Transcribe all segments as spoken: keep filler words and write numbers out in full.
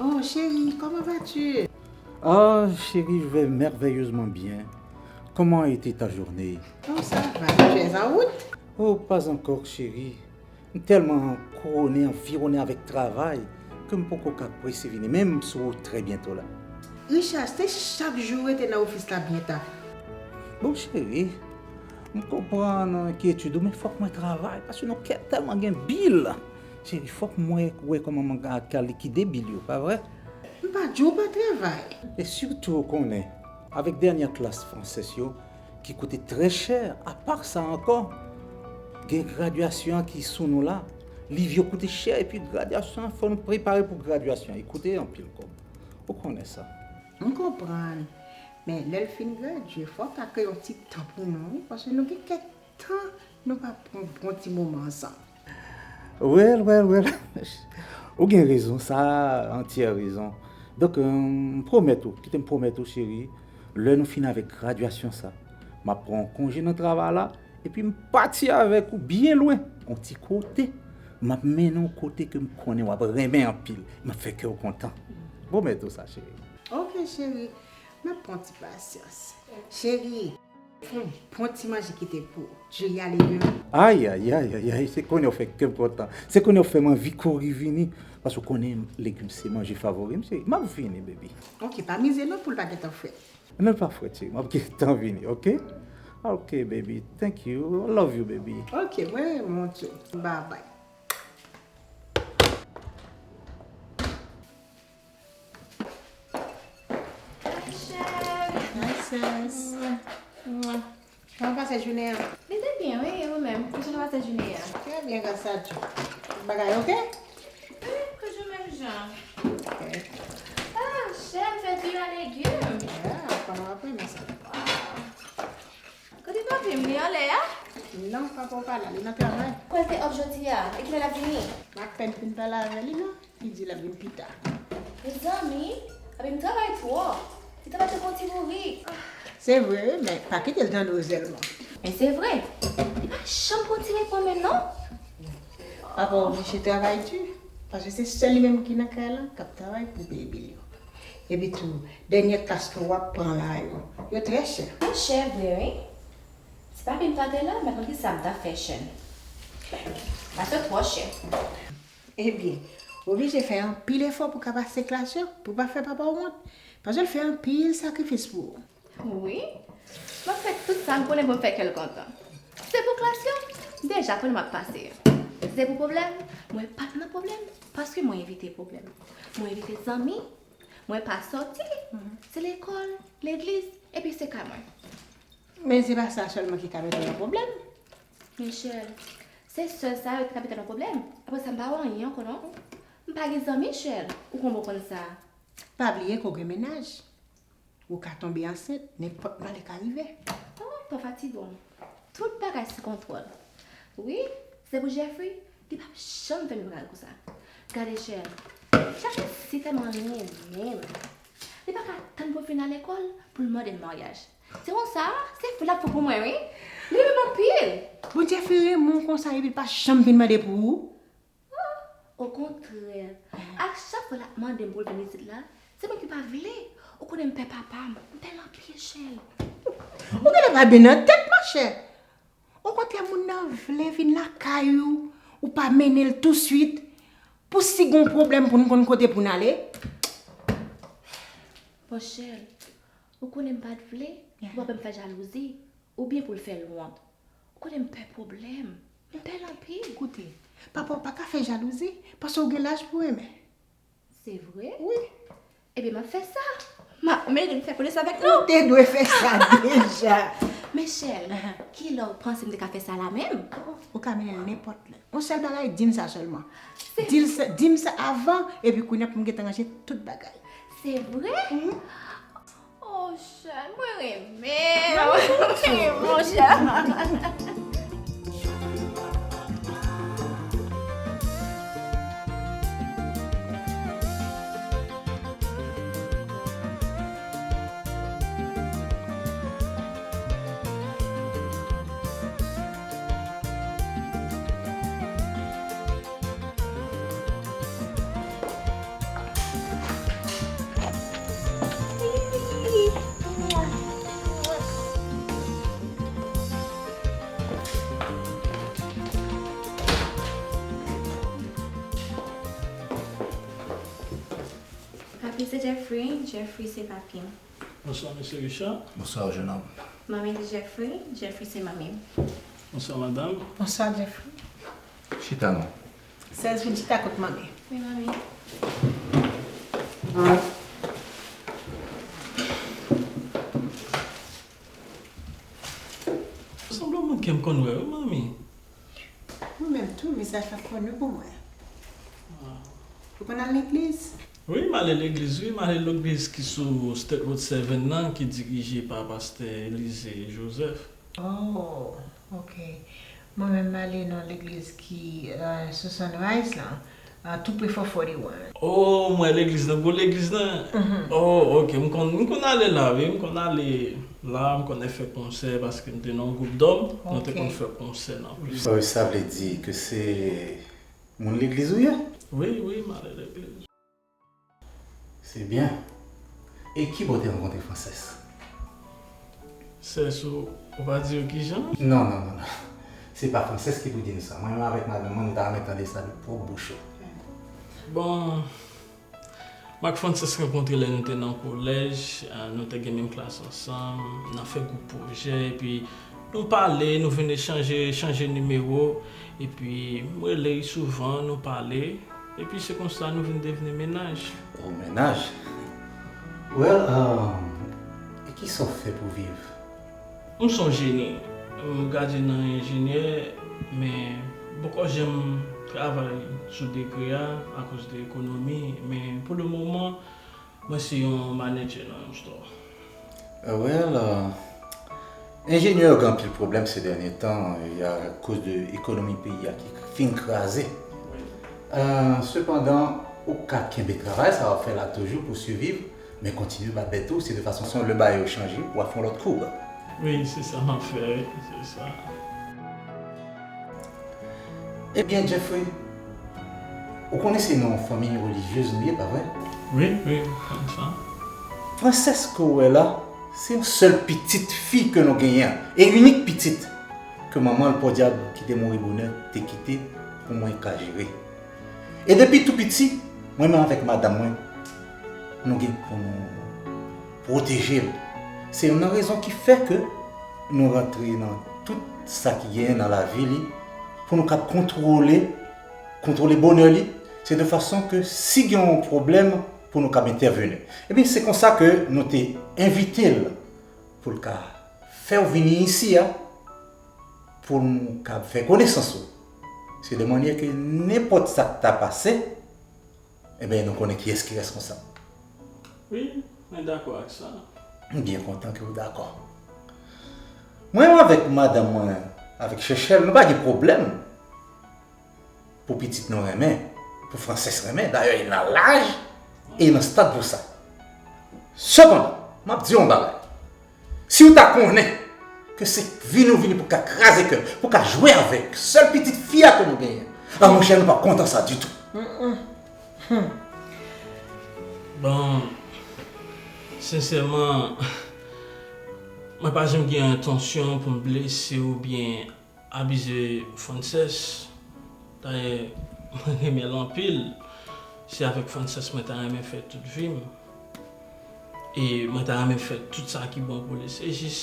Oh, chérie, comment vas-tu? Ah, chérie, je vais merveilleusement bien. Comment a été ta journée? Oh, ça va, tu es en route? Oh, pas encore, chérie. M tèlman kouwonnen, anviwonnen avèk travay ke m poko ka prese vini, men m sou wout trè byento la. Richard, se chak jou rete nan ofis la byen ta. Bon, cheri, m konprann enkyetid ou, men fòk mwen travay, paske nou kè tèlman gen bil. Cheri, fòk mwen wè kòman mwen ka, ka likide bil yo, pa vre? M pa di w pa travay. E sitou, ou konnen, avèk dènyè klas fransèz yo, ki koute trè chè, apa sa ankò, gen gradyasyon an ki sou nou la. Liv yo koute chè, epi gradyasyon an, fò nou prepare pou gradyasyon an. E koute anpil kòb. Ou konnen sa. M konprann. Men lè l fin gradye, fò w ta kreye yon ti tan pou nou, wi, paske nou gen kèk tan nou pa pran bon ti moman ansanm. Well, well, well. Ou gen rezon, sa antyè rezon. Donk, euh, m pwomèt ou, kite m pwomèt ou, cheri, lè nou fin avèk gradyasyon sa, m ap pran yon konje nan travay la, epi m pati avèk ou byen lwen, yon ti kote. M ap mennen w kote ke m konnen w ap renmen anpil. M ap fè kè w kontan. M pwomèt ou sa, cheri. Ok, cheri. M ap pran ti pasyans. Cheri, fè yon bon ti manje kite pou w. Diri a legim. Ay, ay, ay, ay, ay, se konnen w fè kè m kontan. Se konnen w fè m anvi kouri vini. Paske w konnen legim se manje favori m, cheri. M ap vini, baby. Ok, pa mize non pou l pa gentan frèt. Non, l pa frèt, cheri. M ap gentan vini, ok? Ok, baby. Thank you. I love you, baby. Ok, mwen renmen w tou. Bye bye. Hi, chè. Hi, sis. Mwa. Kòman w pase jounen an? Li te byen, wi, e ou menm? Kijan w pase jounen an? Trè byen, gras a Dye. Tout bagay oke? Wi, toujou menm jan. Ok. Ah, chè, m fè diri a legim. Ya, konnen w ap renmen sa. Kote papi m, li anlè a? Non, papa w pa la, li nan travay. Kwè l te off jodi a, e kilè l ap vini? M apèn fin pale avè li la, li di l ap vin pita. Mezanmi, papi m travay twòp. Li travay tankou yon ti bourik. Se vre wi, men pa kite l tande w sèlman. Men se vre, li pa janm pran ti repo menm non. Papa w oblije travay di, paske se sèl li menm ki nan kay la k ap travay pou peye bil yo. Epi tou, dènyè klas ke w ap pran la yo, yo trè chè. Yo chè vre wi. Si papi m pa te la, m pa konn kisa m t ap fè, chè. Paske twò chè. Ebyen, w oblije fè anpil efò pou w ka pase klas yo, pou w pa fè papa w wont. Paske l fè anpil sakrifis pou ou. Wi, m ap fè tout sa m konnen pou m fè kè l kontan. Si se pou klas yo, m deja konnen m ap pase. Si se pou pwoblèm, mwen pa t nan pwoblèm, paske mwen evite pwoblèm. Mwen evite zanmi, mwen pa sòti, se lekòl, legliz, epi se kay mwen. Men se pa sa sèlman ki ka mete w nan pwoblèm. Michel, se sèl sa yo ki ka mete w nan pwoblèm. Apre sa, m pa wè anyen ankò non. M pa gen zanmi, Michel, ou konn bon konn sa. Pa bliye ke w gen mennaj. Ou ka tonbe ansent nenpòt malè ka rive. Oh, pa fatige w. Tout bagay sou kontwòl. Wi, se pou Jeffrey, li p ap janm fè menm bagay konsa. Gade, chè, Jeffrey si tèlman renmen m. Li pa ka tann pou l fin al lekòl pou l mande m maryaj. Se konsa, se fou l ap fou pou mwen, wi. Li renmen m anpil. Bon, Jeffrey renmen w konsa epi l pa janm vin mande pou ou? Okontrè, a chak fwa l ap mande m pou l vin isit la, se mwen ki pa vle. Ou konnen m pè papa m, m pè l anpil, Chèl. Ou genlè pa byen nan tèt, monchè. Okontrè, moun nan vle vin lakay ou, ou pa mennen l touswit, pou si gon pwoblèm pou n konn kote pou n ale. Bon, Chèl, ou konnen m pa t vle pou papa m fè jalouzi, oubyen pou l fè l wont. Ou konnen m pè pwoblèm. M pè l anpil. Koute, papa w pa ka fè jalouzi, paske w gen laj pou renmen. Se vre? Wi. Ebyen, m ap fè sa. M ap mennen l fè konesans avèk nou. Ou te dwe fè sa deja. Men Chèl, kilè w panse m te ka fè sa la menm? Ou ka mennen l nenpòt lè. Yon sèl bagay, di m sa sèlman. Di l sa, di m sa avan, epi kounye a pou m gentan ranje tout bagay. Se vre? Mhm. Oh, Chèl, mwen renmen w. Mwen renmen w tou. Mon Chèl. Papi se Jeffrey, Jeffrey se papi m. Bonswa, mesye Richard. Bonswa, jennonm. Manmi se Jeffrey, Jeffrey se manmi m. Bonswa, madanm. Bonswa, Jeffrey. Chita non. Sèz vin chita kot manmi. Wi, manmi. Sanble yon moun ke m konn wè, wi, manmi. Mwen menm tou, vizaj la konn wi pou mwen. Ah. Ou konn al legliz? Wi, m ale legliz, wi, m ale legliz ki sou State Road seven nan, ki dirije pa pastè Elysée Joseph. Oh, ok. Mwen menm, m ale nan legliz ki, euh, sou Sunrise lan, euh, tou pre Four forty-one. Oh, m wè legliz nan, gwo legliz nan? Mhm. Oh, ok, m konn, m konn ale la, wi, m konn ale la, m konn fè konsè, paske m te nan yon gwoup dòm, nou te konn fè konsè nan plizyè. Oh, sa vle di ke se moun legliz ou ye? Wi, wi, m ale legliz. Se byen. E kibò w te rankontre Frances? Sès ou, ou pa di yo kijan? Non, non, non, non. Se pa Frances ki pou di nou sa. Mwen menm avèk madanm mwen, nou ta renmen tande sa de pwòp bouch ou. Bon, m ak Frances rankontre lè nou te nan kolèj, eh, nou te gen menm klas ansanm, n ap fè gwoup pwojè, epi nou pale, nou vin echanje, chanje nimewo, epi m rele l souvan, nou pale. Epi se konsa nou vin devni mennaj. Oh, mennaj? Well, um, e kisa w fè pou viv? M se yon jeni. M gradye nan enjenyè, men m poko janm travay sou degre a akoz de ekonomi, men pou le moman, mwen se yon manedjè nan yon store. Euh, well, euh, enjenyè yo gen anpil pwoblèm se dènye tan, e akoz de ekonomi peyi a ki fin kraze. Euh, sepandan, ou ka kenbe travay sa w ap fè la toujou pou siviv, men kontinye bat bèt ou, se de fason se yon lè bagay yo chanje, w ap fè yon lòt koub. Wi, se sa m ap fè, wi, se sa. Ebyen, Jeffrey, ou konnen se nan yon fanmi relijyez nou ye, pa vre? Wi, wi, m konn sa. Frances ke w wè la, se yon sèl pitit fi ke nou genyen, e inik pitit ke manman l, podyab, ki te mouri bonè, te kite pou mwen ka jere. E depi tou piti, mwen menm avèk madanm mwen, nou gen pou nou pwoteje l. Se youn nan rezon ki fè ke nou rantre nan tout sa ki genyen nan lavi li, pou nou kab kontwole, kontwole bonè li, se de fason ke si gen yon pwoblèm, pou nou kab entèveni. Ebyen, se konsa ke nou te envite l pou l ka fè w vini isi a, pou nou kab fè konesans ou. Se de mannyè ke nenpòt sa k ta pase, ebyen, nou konnen kiyès ki reskonsab. Wi, mwen dakò ak sa. M byen kontan ke w dakò. Mwen menm avèk madanm mwen, avèk Chèchèl, nou pa gen pwoblèm pou pitit nou renmen, pou Frances renmen. Dayè, e nan laj, e nan stad pou sa. Sepandan, m ap di w yon bagay. Si w ta konnen ke se vini w vini pou ka kraze kè l, pou ka jwe avèk sèl pitit fi a ke nou genyen, a monchè, nou p ap kontan sa ditou. Mm, mm. Hmm. Bon, sensèman, mwen pa janm gen entansyon pou m blese w oubyen abize Frances. Dayè, mwen renmen l anpil. Se avèk Frances mwen ta renmen fè tout vi m. E mwen ta renmen fè tout sa ki bon pou li. Se jis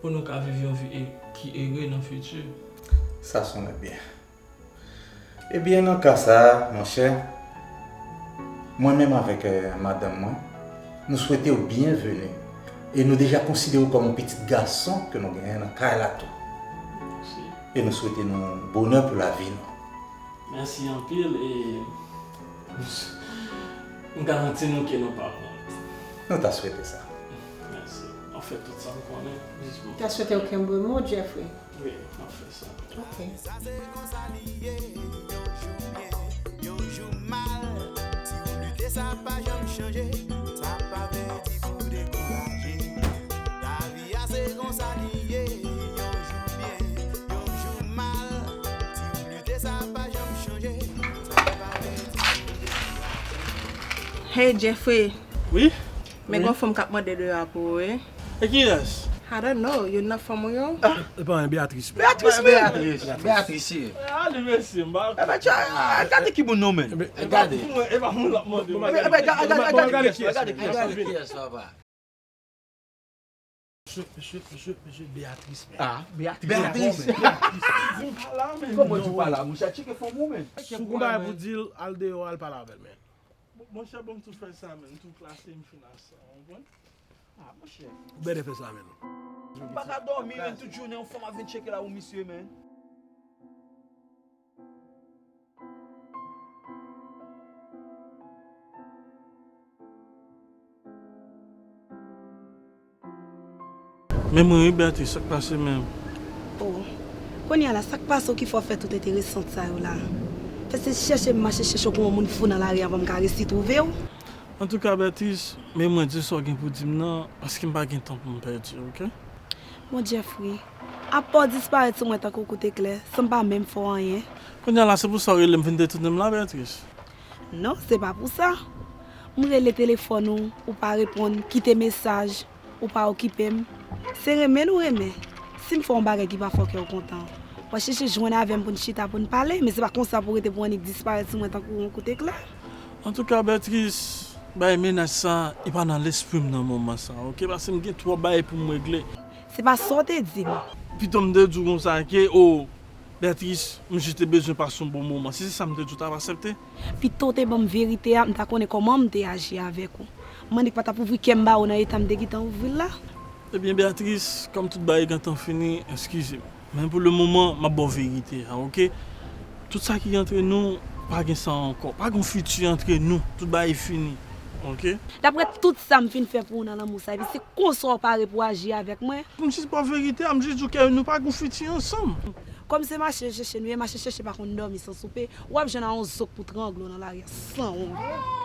pou nou ka viv yon vi e-, ki ere nan fiti. Sa sonnen byen. Ebyen, nan ka sa a, monchè, mwen menm avèk, eh, madanm mwen, nou swete w byenveni. E nou deja konsidere w kòm yon pitit gason ke nou genyen nan kay la tou. Mèsi. E nou swete nou bonè pou lavi nou. Mèsi anpil e m garanti nou ke nou p ap wont. Nou ta swete sa. Mèsi. M ap fè tout sa m konnen jis pou... Ta swete w kenbe mo, Jeffrey. Wi, m ap fè sa. Ok. Sa se konsa li ye, yon jou byen, yon jou mal. Si w lite, sa pa janm chanje, sa pa vle di pou dekouraje. Lavi a se konsa li ye, yon jou byen, yon jou mal. Si w lite, sa pa janm chanje, sa pa vle di pou dekouraje. Hey, Jeffrey. Wi? Men gon fanm k ap mande deyò a pou ou, wi. E kiyès? I don't know, youn nan fanm ou yo? E pa yon Beatrice. Beatrice, men. Beatrice, Beatrice. Ali mesye, m pa. Ebyen, tcha, gade ki moun non, men. Gade. E pa moun l ap mande. Ebyen, gade, gade, gade, gade, gade, gade, gade, Gade kiyès papa. Mesye, mesye, mesye, mesye Beatrice, men. Ah, Beatrice. Beatrice. Di m pa la, men. Kòman di pa la, monchè? Tcheke fanm ou, men. Si w gon bagay pou di l, al deyò, al pale avè l, men. Monchè, bon, m tou fè sa, men. M tou klase, m fin a sa, w konprann? Ah, monchè. Ou byen fè sa, men. M pa ka dòmi, men, tout jounen, yon fanm ap vin tcheke la ou misye, men. Men mwen wi, Beatrice, sa k pase menm? Oh. Kounye a la, sa k pase w ki fè w fè tout enteresant sa yo la? Fè se chèche m mache chèche w kon yon moun fou nan lari anvan m ka resi twouve w. Antouka, Beatrice, men mwen di sa w gen pou di m nan, paske m pa gen tan pou m pèdi, oke? Bon, Jeffrey, apa w disparèt sou mwen tankou kout eklè, san m pa menm fè w anyen? Kounye a la, se pou sa w rele m vin detounen m la, Beatrice? Non, se pa pou sa. M rele telefòn ou, ou pa reponn, kite mesaj, ou pa okipe m. Se renmen nou renmen. Si m fè yon bagay ki pa fè w kè w kontan, w ap chèche jwenn avè m pou n chita, pou n pale, men se pa konsa pou w rete pou w annik disparèt sou mwen tankou yon kout eklè. Antouka, Beatrice, bay mennaj sa, li pa nan lespri m nan moman sa, oke? Paske m gen twòp bagay pou m regle. Se pa sa w te di m. Pito m te di w konsa ke, o, Beatrice, m jis te bezwen pase yon bon moman. Si se sa m te di w, t ap aksepte? Pito w te ban m verite a, m ta konnen kòman m te aji avèk ou. M annik pa t ap ouvri kè m ba ou nan eta m te gentan ouvri l la. Ebyen, Beatrice, kòm tout bagay gentan fini, eskize m. Men pou le moman, m ap ba w verite a, oke? Tout sa ki antre nou, pa gen sa ankò. Pa gen fiti antre nou. Tout bagay fini, oke? Daprè tout sa m fin fè pou ou nan lanmou sa, epi se konsa w pare pou w aji avèk mwen? M jis ba w verite a, m jis di w ke nou pa gen fiti ansanm. Kòm se mache chèche nou ye, mache chèche pa konn dòmi san soupe, w ap jwenn a yon zòk pou trangle w nan lari a san wont.